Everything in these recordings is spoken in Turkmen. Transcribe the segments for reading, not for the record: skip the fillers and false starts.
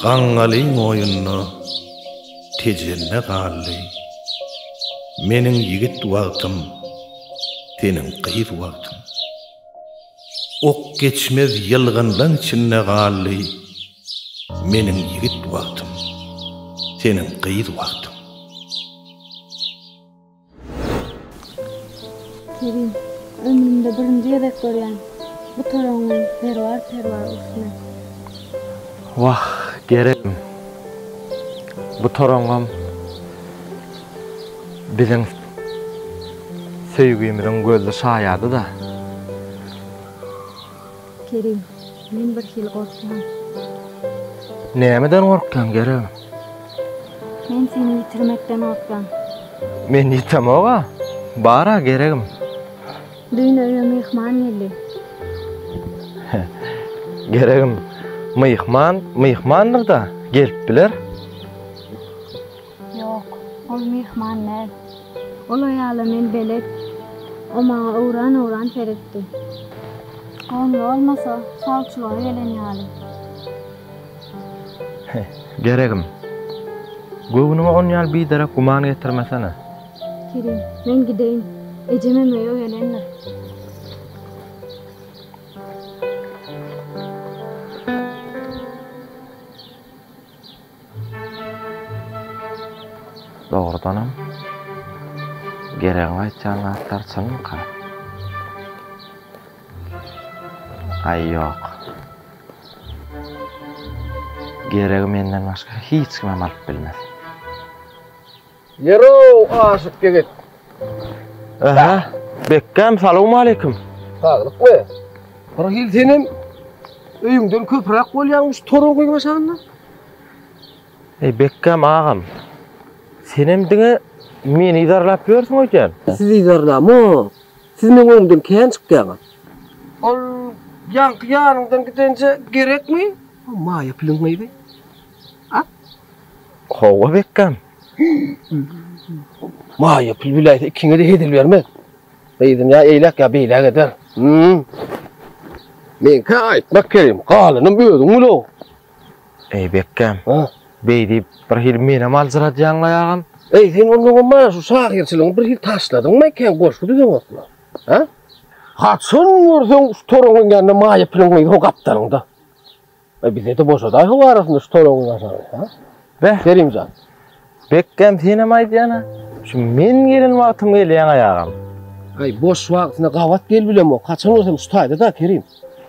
Gaňňalyň oýunda Tejende galdy. Meniň ýigit wagtym, seniň gyz wagtyň. Ok geçmez ýylgynlaň içinde galdy. Meniň ýigit wagtym, seniň gyz wagtyň. Kerim, ömrümde birinji gezek görýän bu toraňňy zerwar-perwar urşuny. Wah, geregim. Bu toraňňam biziň söýgimiziň gözli şaýady-da. Kerim, men birhili gorkýan. Nämeden gorkýaň, geregim? Men seni ýitirmekden gorkýan. Men ýitemog-a. Bar-a, geregim. Düýn öýe myhman geldi. Geregim, myhman myhmandyr-da, gelip biler. Ýok, ol myhman däl. Ol aýala men belet. O maňa öwran-öwran seretdi. Oňly bolmasa, sawçylyga gelen ýaly. Geregim, göwnüňe on ýaly biderek güman getirmesene. Kerim, men gideýin. Ejemem öýe gelendir. Dogrudanam, Geregiň aýtýan zatlary çynmyka? Aý, ýok. Geregi menden başga hiç kimem alyp bilmez. Ýerow, aşyk ýigit. Ähä, Bekgäm, salowmaleýkim. Saglykmy? Bir hil senem öýüňden köpräk bolýaňmyş toragyň aşagynda. Eý, Bekgäm agam, senem diňe meni yzarlap ýörsüň öýdýän. Sizi yzarlamok. Siz meň öňümden kän çykýaňyz. Ol ýaňky ýanyňdan gidenje gerekmi? Maýa piliň gyzy. A? Hawa, Bekgäm. Maýa pil biläýse ikiňe-de hezil bermez. Gyzym ýa eýläk ýa beýläk eder. Hum. Meňkä aýtmak Kerim, galanym özüň bil-ow. Eý, Bekgäm. Ha? Beý diýip, bir hili menem aljyradýaň-laý agam. Eý, sen onnoňam mana şu şahyrçylygyňy bir hili taşladyňmy eken, goşgy düzeňokla? Ha? Haçan görseň şu toraňyň ýanynda Maýa piliň gyzy ho gapdalyňda. Eý, bize-de boşadaý ho arasynda şu toraňyň aşagy, ha? Beh. Kerimjan. Bekgäm senem aýdýan-a. Şu men gelen wagtym gelýäň-aý agam. Aý, boş wagtyna gabat gelibilemok. Haçan görsem şu taýda-da, Kerim.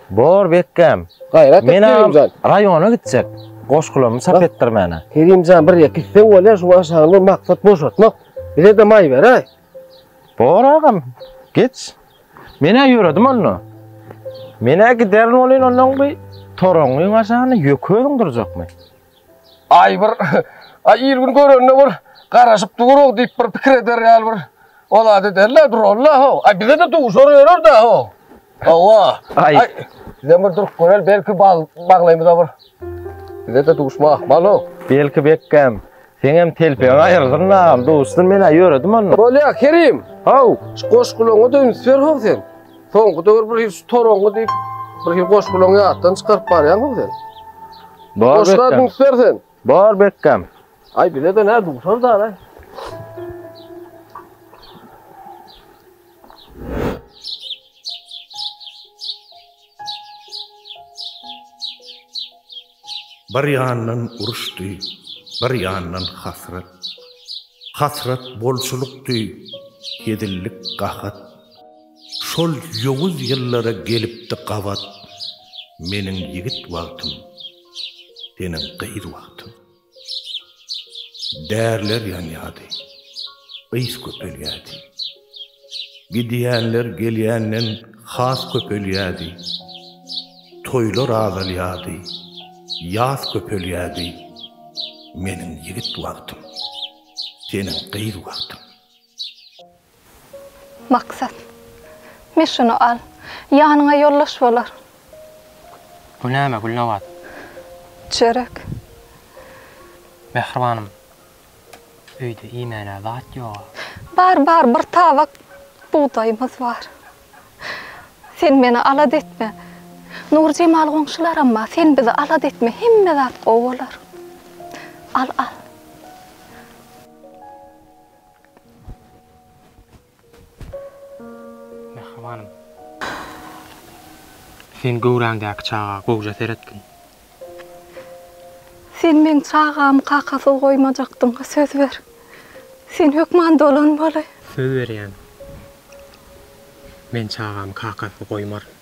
Bor, Bekgäm. Gaýrat et, Men agam Kerimjan. raýona gitjek. Goşgularymy çap etdirmäne. Kerimjan, bir ýere gitseň bolýar, şu aşagyny maksat boşatmak. Bize-de maý beräý. Bor agam, geç. Men-ä ýöredim onda. Men-ä giderin welin onnoň bi toraňňyň aşagynda ýeke özüň durjakmy? Aý bir, aý il gün görende bir garaşyp dur-ow diýip bir pikir eder ýaly bir o zat ederler durarlar how. Aý bize-de duşar ýörer-dä how. Hawa. Aý. Bizem bir durup göreli belki bag, baglaýymyza bir. Bize-de duşma ahmal-ow. Belki Bekgäm, seňem telpegiň aýrylsyn agam, duşsun men-ä ýöredim onda. Bolýa Kerim. How. Şu goşgularyňa-da üns ber how sen. Soňky döwür bir hili şu toraňňy diýip, bir hili goşgularyňy ýatdan çykaryp barýaň-how sen. Bor Goşga Bekgäm. üns ber sen. Bor Bekgäm. Aý bize-de nä duşar da-laý. Bir ýandan uruşdy, bir ýandan hasrat. Hasrat bolçulykdy, hezillik gahat. Şol ýowuz ýyllara gelipdi gabat meniň ýigit wagtym, seniň gyz wagtyň. Därler ýanýardy, ys köpelýärdi. Gidýänler gelýänden has köpelýärdi. Toýlar azalýardy, ýas köpelýärdi. Meniň ýigit wagtym, seniň gyz wagtyň. Maksat. Me şuny al. Ýanyňa ýoldaş bolar. Bu näme, Gülnabat? Çörek. Mähribanym, öýde iýmäne zat ýog-a. Bar, bar, bir tabak bugdaýymyz bar. Sen meni alada etme. Nurjemal goňşularam bar. Sen bizi alada etme, hemme zat gowy bolar. Al, al. Mähribanym. Sen göwräňdäki çaga gowja seretgin. Sen meň çagamy kakasyz goýmajakdygyňa söz ber. Sen hökman dolanmaly. Söz berýän. Men çagamy kakasyz goýmaryn.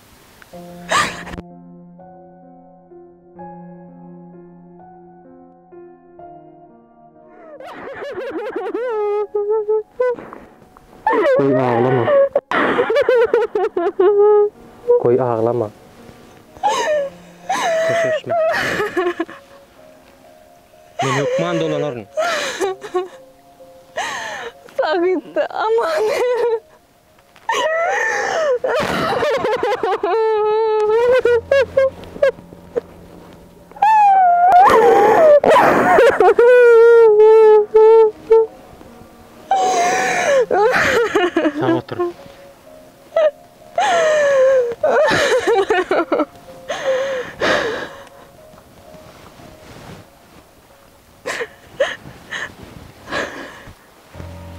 Goý aglama. Goý aglama. Köşeşme. Men hökman dolanaryn. Sag gitdi, aman. Sag otur.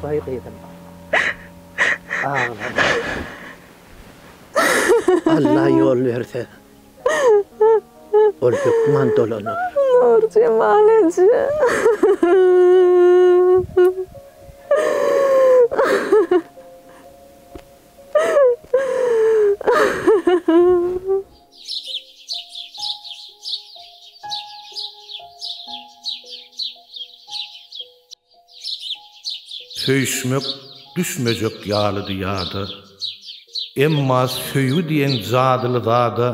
Goý gyzym. Aglama. Alla ýol berse, ol hökman dolanar. Nurjemal eje. Söýüşmek düşmejek ýalydy ýada. Emma söýgi diýen jadyly zada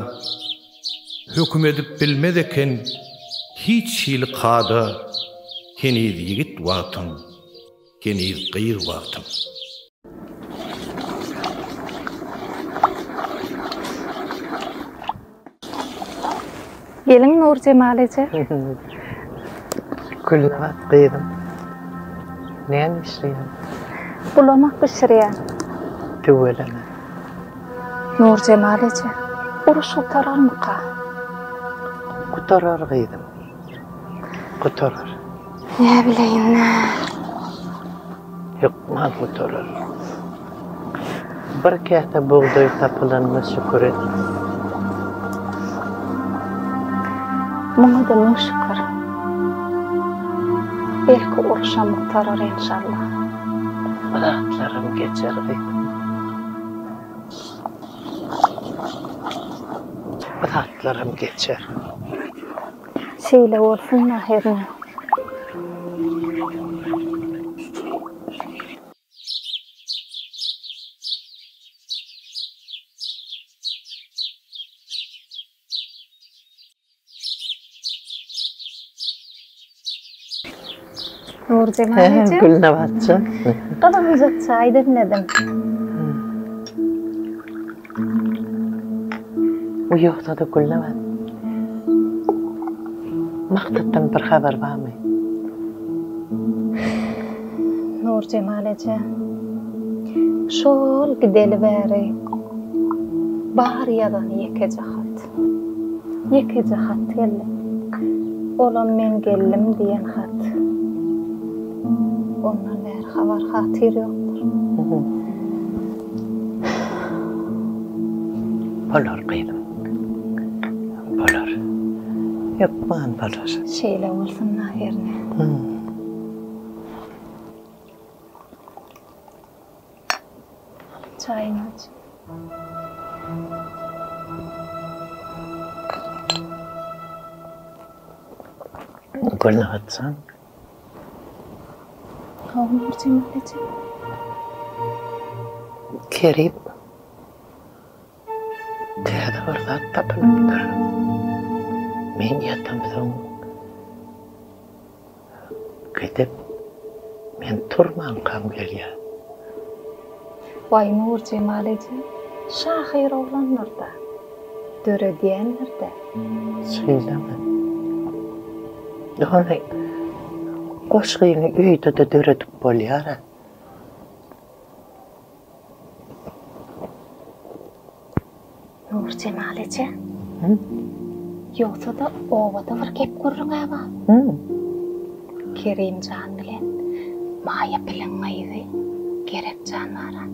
Höküm edip bilmez eken hiç hili kada Heniz ýigit wagtyň, heniz gyz wagtyň. Geliň Nurjemal eje. Gülnabat gyzym. Näme işleýäň? Bulamak bişirýän. Tüweleme. Nurjemal eje, uruş gutararmyka? Gutarar gyzym. Gutarar. Näbileýin-dä. Hökman gutarar. Bir käse bugdaý tapylanyna şükür et. Muňa-da müň şükür. Belki uruşam gutarar enşalla. Bu zatlaram geçer gyzym. Bu zatlaram geçer. Şeýle bolsun-da hernä. Nurjemal eje. Gülnabatjan. Gyzgynjak çaý demledim. Bu ýogsa-da Gülnabat. Maksatdan bir habar barmy? Nurjemal eje, şol gideli bäri bar ýazany ýekeje hat. Ýekeje hat geldi. Olam men geldim diýen hat. Ondan bäri habar-hatyr ýokdur. Bolar gyzym. Bolar. Hökman bolar. Şeýle bolsun-da hernä. Çaýyňy iç. Gülnabat jan. Hawa, Nurjemal eje. Kerim. Täze bir zat tapylypdyr. Men ýatamsoň gidip, men turmankam gelýär. Waý, Nurjemal eje, şahyr oglandyr-da, döredýändir-dä. Şeýlemi? Ony goşgyny öýde-de döredip bolýar-a. Nurjemal eje. Ýogsa-da obada bir gep-gürrüň-ä bar. Kerim jan bilen Maýa piliň gyzy Gerek jan bar-a.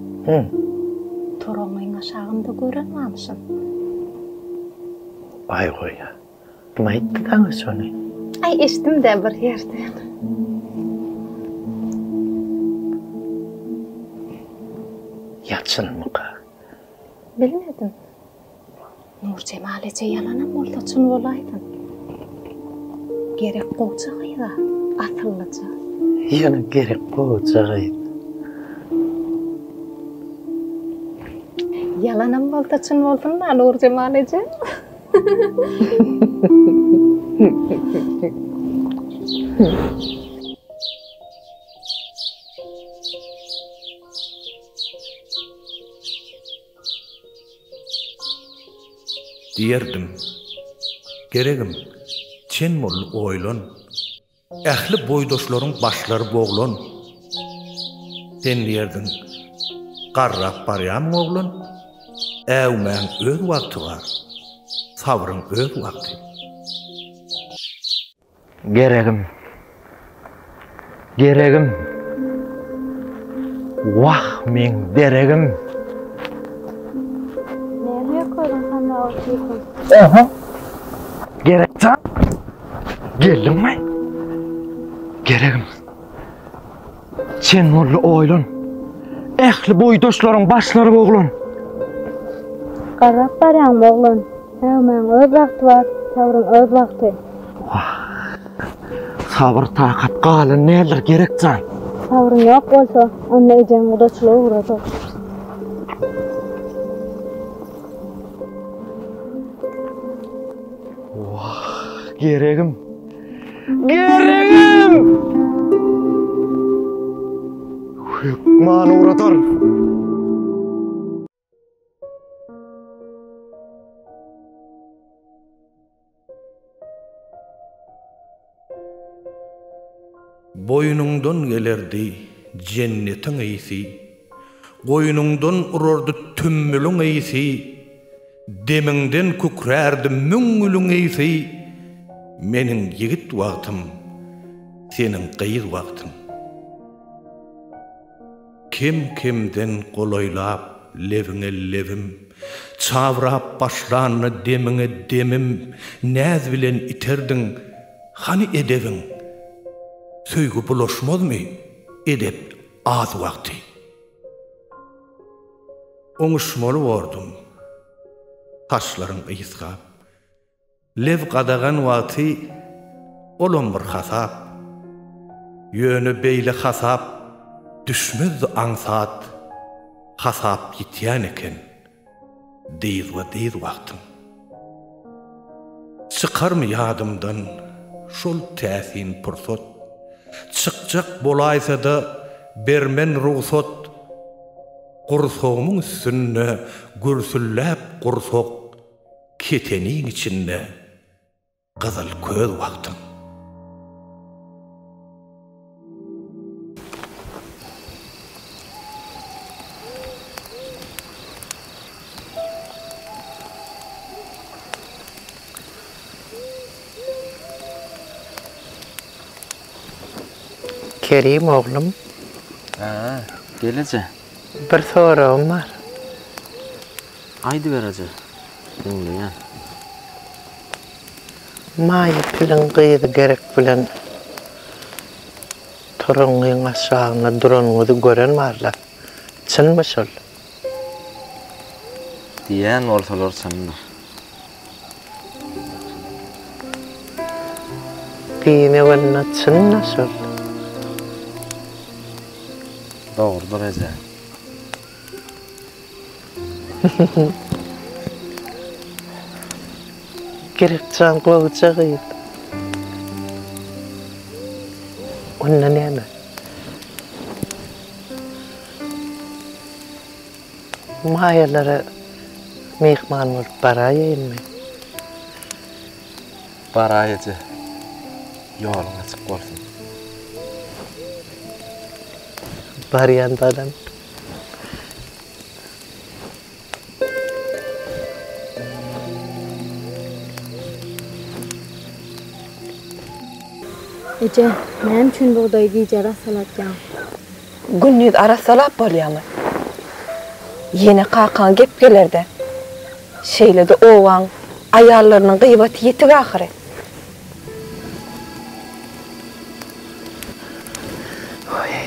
Toraňňyň aşagynda gören barmyşyn. Baý goýa. Kim aýtdy saňa şony? Aý, eşitdim-dä bir ýerden. Ýa çynmyka? Bilmedim. Nurjemal eje ýalanam bolsa çyn bolaýsyn. Gerek gowja gyz-a, asyllyja. Ýöne gerek gowja gyz. Ýalanam bolsa çyn bolsun-da, Nurjemal eje. Diýerdim, Geregim, çen boldy oýlan, Ähli boýdaşlaryň başlary boglan. Sen diýerdiň, Garrap barýamyň oglan, Äwmäň öz wagty bar, sabryň öz wagty. Geregim. Geregim. Wah, meň deregim. Näme ýokaryň sanda otyrsyň? Oho. Gerek jan. Geldiňmi? Geregim. Çen boldy oýlan. Ähli boýdaşlaryň başlary boglan. Garrap barýaňmy oglan? Äwmäň öz wagty bar, sabryň öz wagty. Wah. Sabyr takat galan däldir gerek jan. Sabryň ýok bolsa, onda ejeň gudaçylyga ugradar. Wah, geregim. Geregim! Hökman ugradar. Boýnuňdan gelerdi jennetiň ysy, Goýnuňdan urardy tümmüliň ysy, Demiňden kükrärdi müň gülüň ysy, Meniň ýigit wagtym, seniň gyz wagtyň. Kem-kemden golaýlap lebiňe lebim, Çabrap başlanda demiňe demim, Näz bilen iterdiň, hany edebiň? Söýgi bulaşmazmy edep az wagty? Oňuşmaly bordum, saçlaryň ysgap. Leb gadagan wagty olam bir hasap. Ýöne beýle hasap düşmezdi aňsat, Hasap ýitýän eken dyzba-dyz wagtyň. Çykarmy ýadymdan şol täsin pursat, Çykjak bolaýsa-da bermen rugsat, Gursagymyň üstünde gürsülläp gursak, Keteniň içinde gyzyl köz wagtyň. Kerim oglum. Hä, gel eje. Bir soragym bar. Aýdyber eje, diňleýän. Maýa piliň gyzy Gerek bilen toraňňyň aşagynda duranyňyzy gören barla. Çynmy şol? Diýýän bolsalar çyndyr. Diýme walla çyn-da şol. Dogrudyr eje. Gerekjan gowja gyz. Onda näme? Maýalara myhman bolup baraýaýynmy? Baraý eje. Ýoluň açyk bolsun. Barýan balam. Eje, näme üçin bugdaýy gije arassalatýaň? Gündiz arassalap bolýamy? Ýene kakaň gep geler-dä. Şeýle-de obaň aýallarynyň gyýbaty ýetik ahyry. Oý,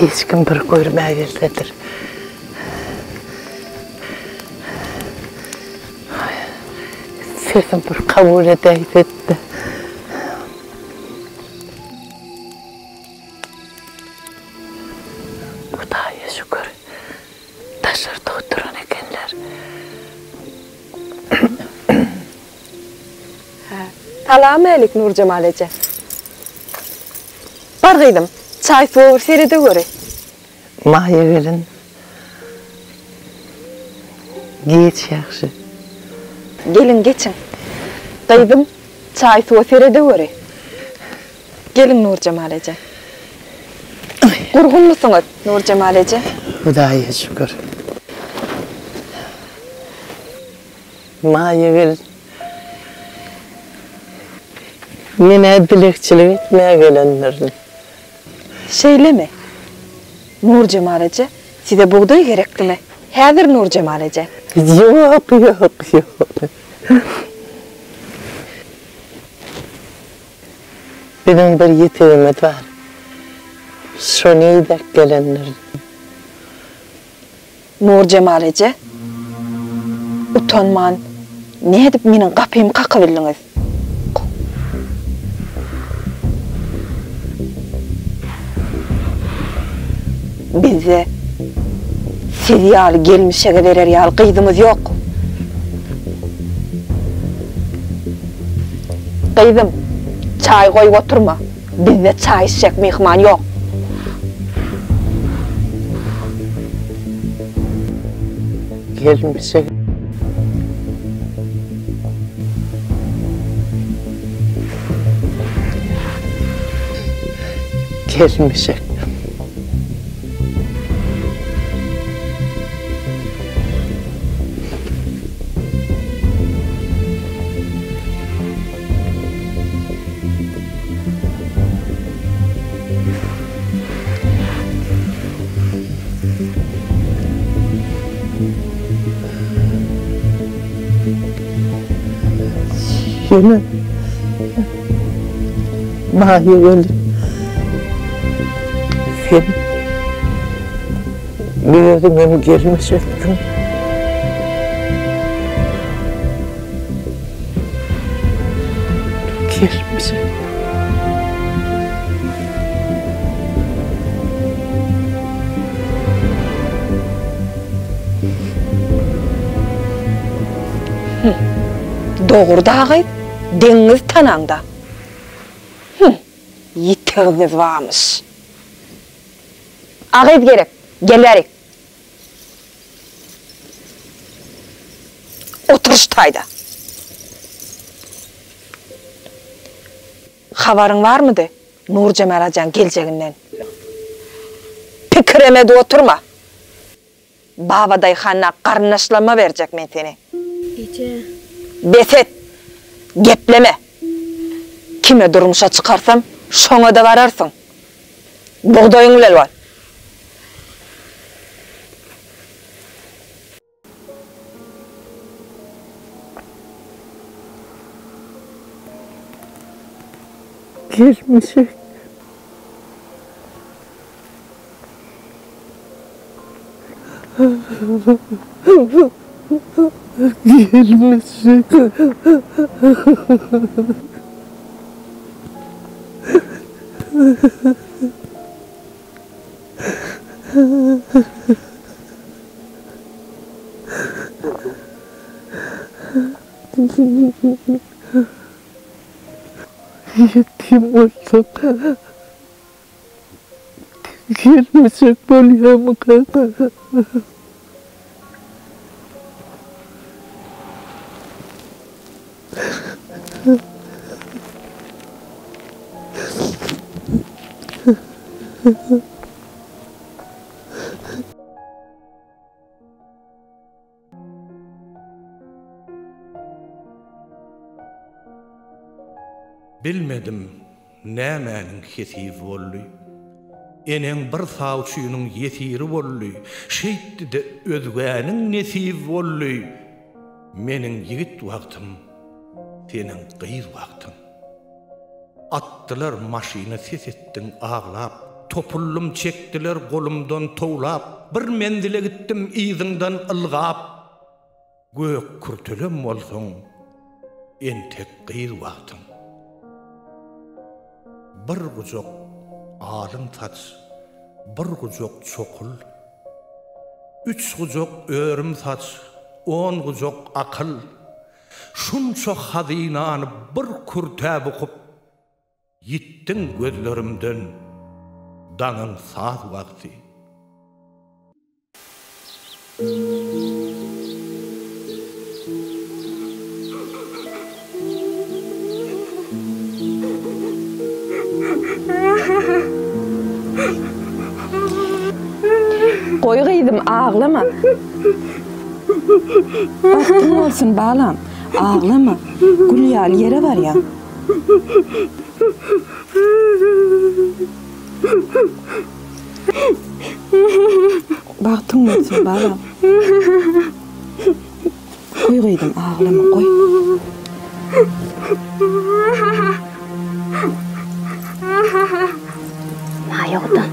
hiç kim bir görmä gelsedir. Sesim bir kabul edäýse-de. Hudaýa şükür, daşarda oturan ekenler. Salamälik, Nurjemal eje. Bar gyzym, çaý-suwa bir seredeweri. Maýa gelin, geç ýagşy. Geliň, geçiň. Gyzym, çaý-suwa seredeweri. Geliň, Nurjemal eje. Gurgunmysyňyz, Nurjemal eje? Hudaýa şükür. Maýa gelin, men-ä dilegçilik etmäge gelendirin. Şeýlemi? Nurjemal eje, size bugdaý gerekdimi? Häzir, Nurjemal eje. Ýok, ýok, ýok. Biziň bir ýitigimiz bar. Şony idäp gelendirin. Nurjemal eje, utanman nädip meniň gapymy kakybildiňiz? Bizde siz ýaly gelmişege berer ýaly gyzymyz ýok. Gyzym, çaý goýup oturma. Bizde çaý içjek myhman ýok. Gelmişek. Gelmişek. Ýöne Maýa gelin sen özüňem gelmişeksiň. Gelmişek. Hum. Dogry dagy deňiňizi tanaňda. Hum. Ýitigiňiz barmyş. A gyz gerek, gel bärik. Otur şu taýda. Habaryň barmydy Nurjemal ajaň geljeginden? Pikirem edip oturma. Babadaýhana garyndaşlaryma berjek men seni. Eje. Bes et! Gepleme! Kime durmuşa çykarsam, şoňa-da bararsyň. Bugdaýyň bilen bol. Gelmişek. Gelmişek. Ýetim bolsak, gelmişek bolýamyka? Bilmedim. nämäniň hesibi boldy? Eneň bir sawçynyň ýesiri boldy, Şeýtdi-de özgäniň nesibi boldy. Meniň ýigit wagtym, seniň gyz wagtyň. Atdylar maşyna ses etdiň aglap, Topuldym çekdiler golumdan towlap, Bir menzile gitdim yzyňdan ylgap. Gök kürtelem bolsaň, entek gyz wagtyň. Bir gujak alyn saç, bir gujak çokul, Üç gujak örüm saç, on gujak akyl, Şunça hazynany bir kürtä bukup, Ýitdiň gözlerimden daňyň saz wagty. Goý gyzym aglama. Bagtyň bolsun balam, aglama, gül ýaly ýere barýaň. Bagtyň bolsun balam. Goý gyzym aglama goý. Maýa guda,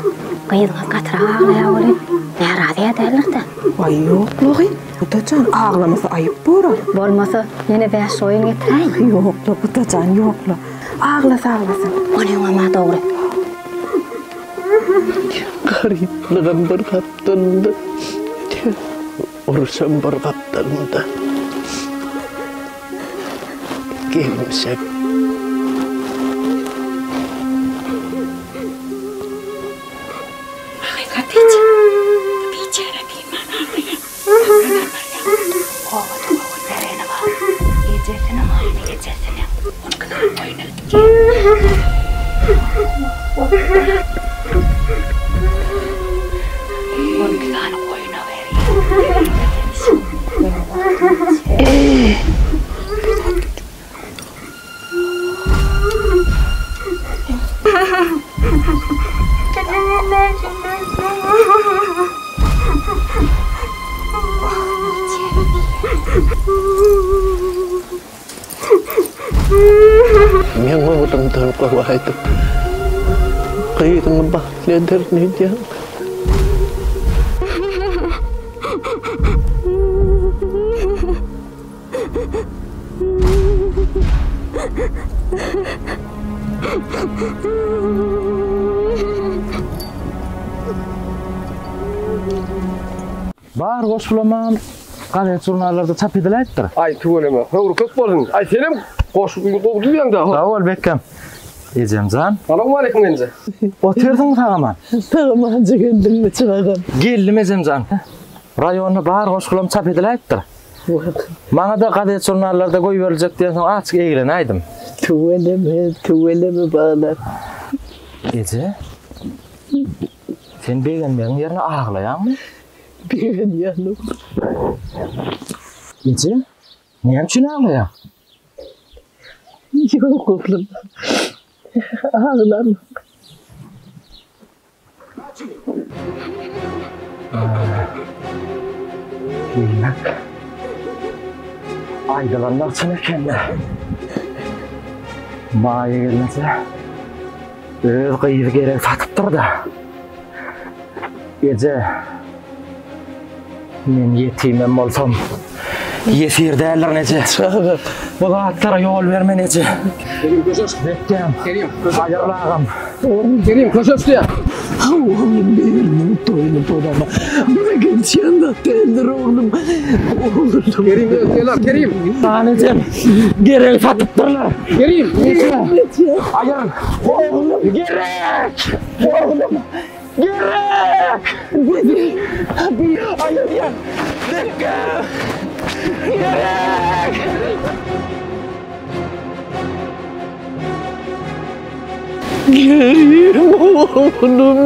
gyzyňyz gatyrak aglaýar welin, närazy-ä däldir-dä? Aý ýok-la gyz, Gudajan, aglamasa aýyp bor-a. Bolmasa, ýene bäş goýun getiräýin. Ýok-la, Gudajan, ýok-la. Aglasa aglasyn. Onyňam-a dogry. Garyplygam bir gapdalynda, uruşam bir gapdalynda. Gelmişek. Hakykat eje, bu biçäre diýmän aglaýar. Aglaman barýar. Obada göwün bereni bar. Ejesiniň gany ejesiniň. On iki sany goýun 12 sany goýuna berýär. Meň oglumdan gowy aýdyp, gyzyňy bagtly ederin öýdýäňmi? Bar goşgulamam gazet žurnallarda çap ediläýipdir. Aý tüweleme, höwri köp bolsun. Aý senem goşgyňy gowy düzýäňdä. Sag bol Bekgam. Ejemjan. Salowmaleýkim enje. Otyrsyňmy sagaman? Sagamanja geldiňmi çagam? Geldim ejemjan. Raýonda bar goşgulam çap ediläýipdir. Maňa-da gazet žurnallarda goýberiljek diýensoň azajyk eglenäýdim. Tüweleme, tüweleme balam. Eje, sen begenmegiň ýerine aglaýaňmy? Begenýän oglum. Eje, näme üçin aglaýaň? Ýok oglum, aglamok. Diýmek, aýdylanlar çyn eken-dä. Maýa gelneje öz gyzy gerek satypdyr-da. Eje, men ýetimem bolsam, ýesir däldirin eje. Çaga. Bu zatlara ýol bermen eje. Kerim köşeş. Bekgäm. Kerim köşeş. Aýyrl agam. Kerim köşeş diýýär. Haw, oglum biriniň toýuny bozama. Bize gelişýän zat däldir oglum. Oglum. Kerim gel Kerim. Jan ejem, geregi satypdyrlar. Kerim. Eje. Aýyrl. Oglum gerek. Oglum. Gerek! Aýyrýan! Bekgäm! Gerek! Kerim oglum.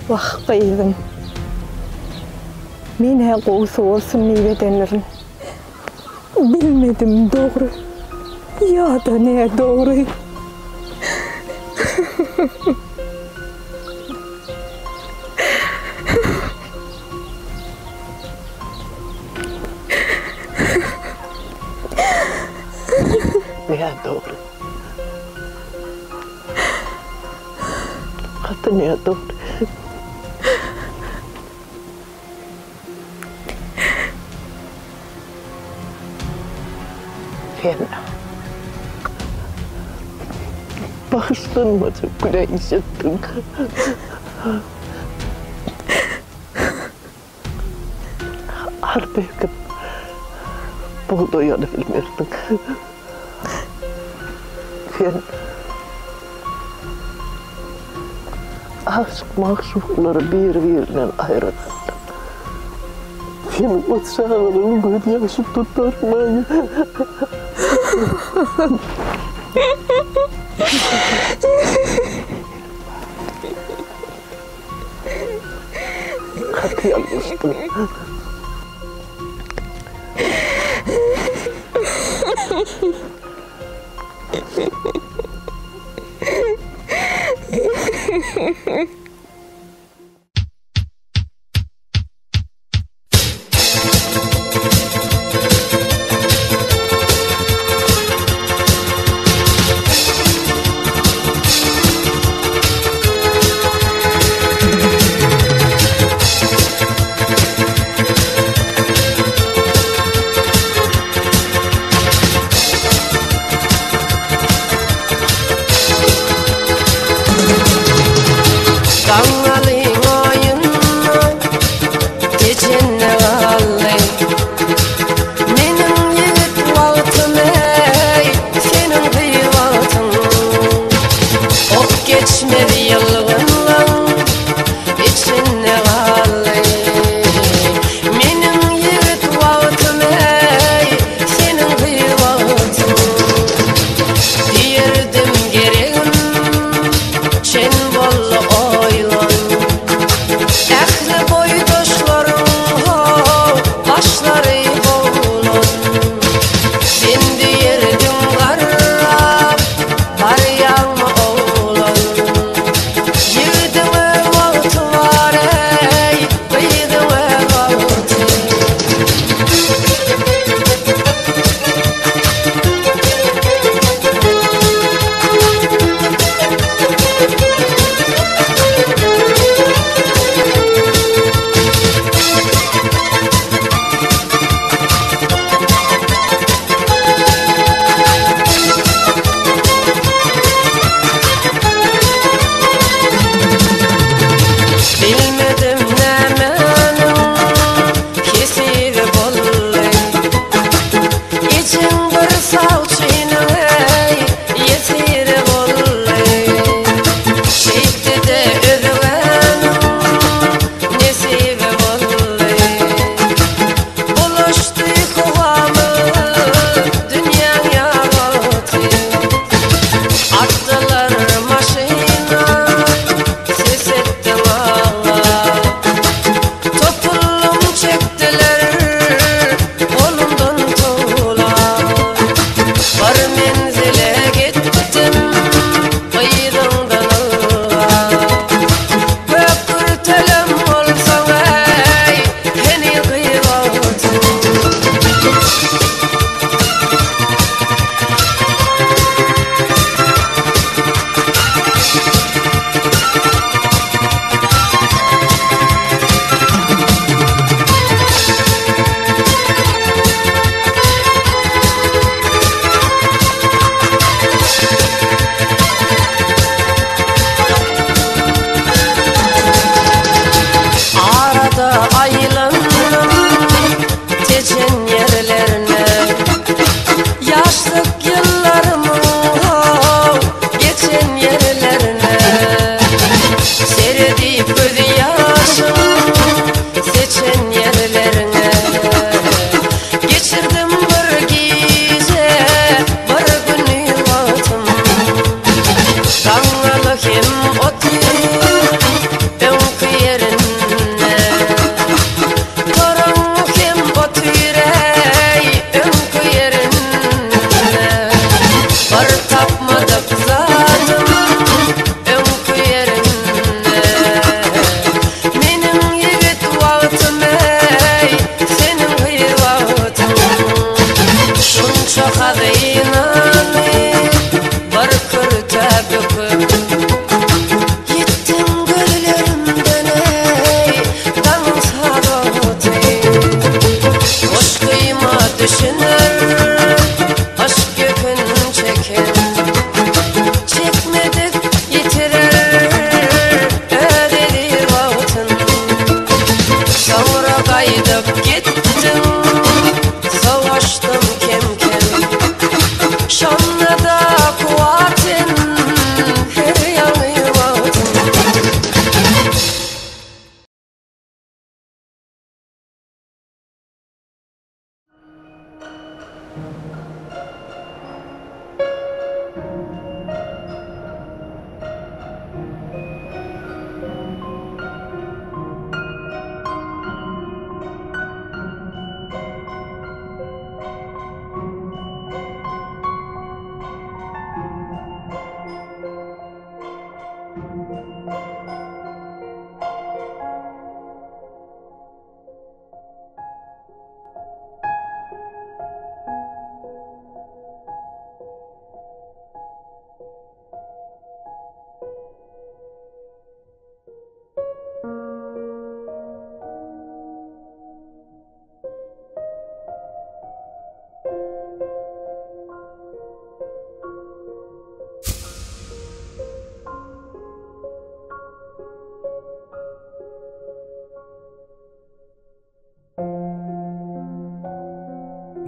Wah, gyzym. Men-ä gowusy bolsun diýip edendirin. Bilmedim dogry ýa-da nädogry. Nädogry. Gaty nädogry. Sen bagyşlanmajak günä iş etdiň. Arpa ekip, bugdaý alybilmerdiň. Sen aşyk-magşuklary bir-birinden aýyrardyň. Seniň o çagalaryň göz ýaşy tutarmaý. Gaty ýalňyşdyň. Hazynany bir kürtä büküp. Ýitdiň gözlerimden eý, daň sagaty. Goşgyma düşüner yşk ýükün çeken. Çekmedik ýitirer öz eziz wagtyn. Soňra gaýdyp gitdiň, sowaşdym kem-kem. Şonda-da kuwwatym her ýaňy wagtym.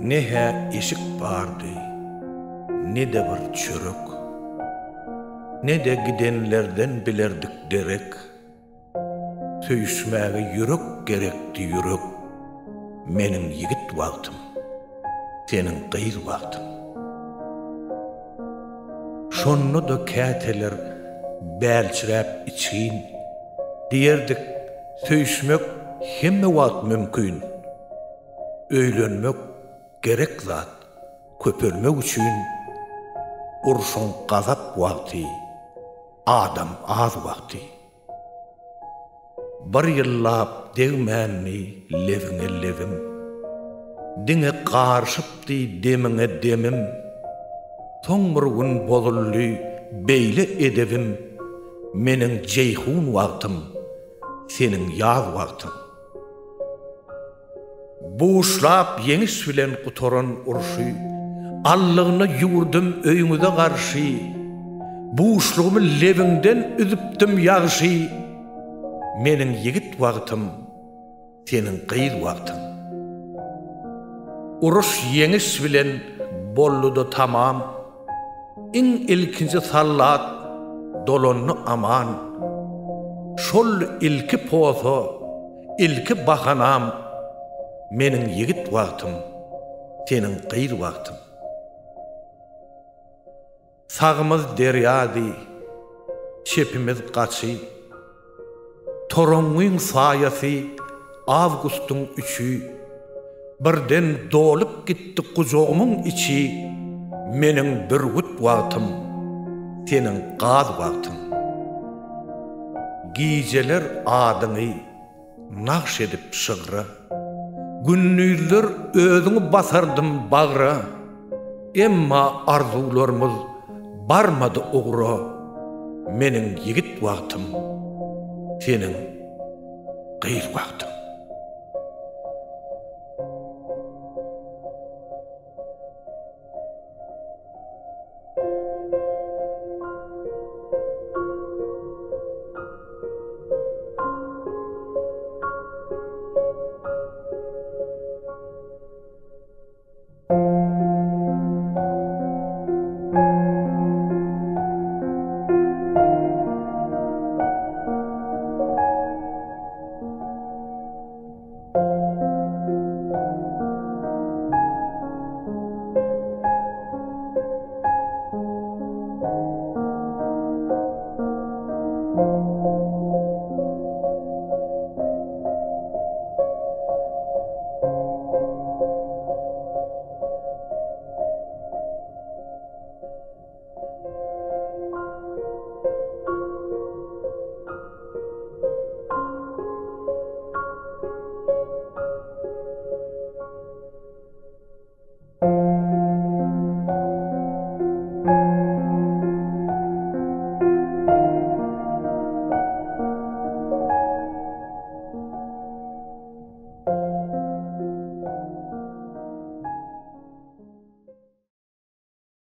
Ne-hä eşik bardy, ne-de bir çörek, Ne-de gidenlerden bilerdik derek. Söýüşmäge ýürek gerekdi, ýürek, Meniň ýigit wagtym, seniň gyz wagtyň. Şonda-da käteler bälçiräp içgin, Diýerdik, söýüşmek hemme wagt mümkin. Öýlenmek gerek zat, köpelmek üçin, Urşuň gazap wagty, adam az wagty. Bir ýyllap degmändi lebiňe lebim, Diňe garyşypdy demiňe demim. Soň bir gün bozuldy beýle edebim, Meniň jeýhun wagtym, seniň ýaz wagtyň. Buşlap ýeňiş bilen gutaran urşy, Allygyna ýüwürdim öýüňize garşy. Buşlugymy lebiňden üzüpdim ýagşy, Meniň ýigit wagtym, seniň gyz wagtyň. Uruş ýeňiş bilen boldy-da tamam, Iň ilkinji sallat dolandy aman. Şol ilki posa, ilki bahanam, Meniň ýigit wagtym, seniň gyz wagtyň. Sagymyz derýady, çepimiz gaçy. Toraňňyň saýasy awgustyň üçi. Birden dolup gitdi gujagymyň içi, Meniň bürgüt wagtym, seniň gaz wagtyň. Gijeler adyňy nagş edip şygra. Gündizler özüňi basardym bagra, Emma arzuwlarymyz barmady ugra, Meniň ýigit wagtym, seniň gyz wagtyň.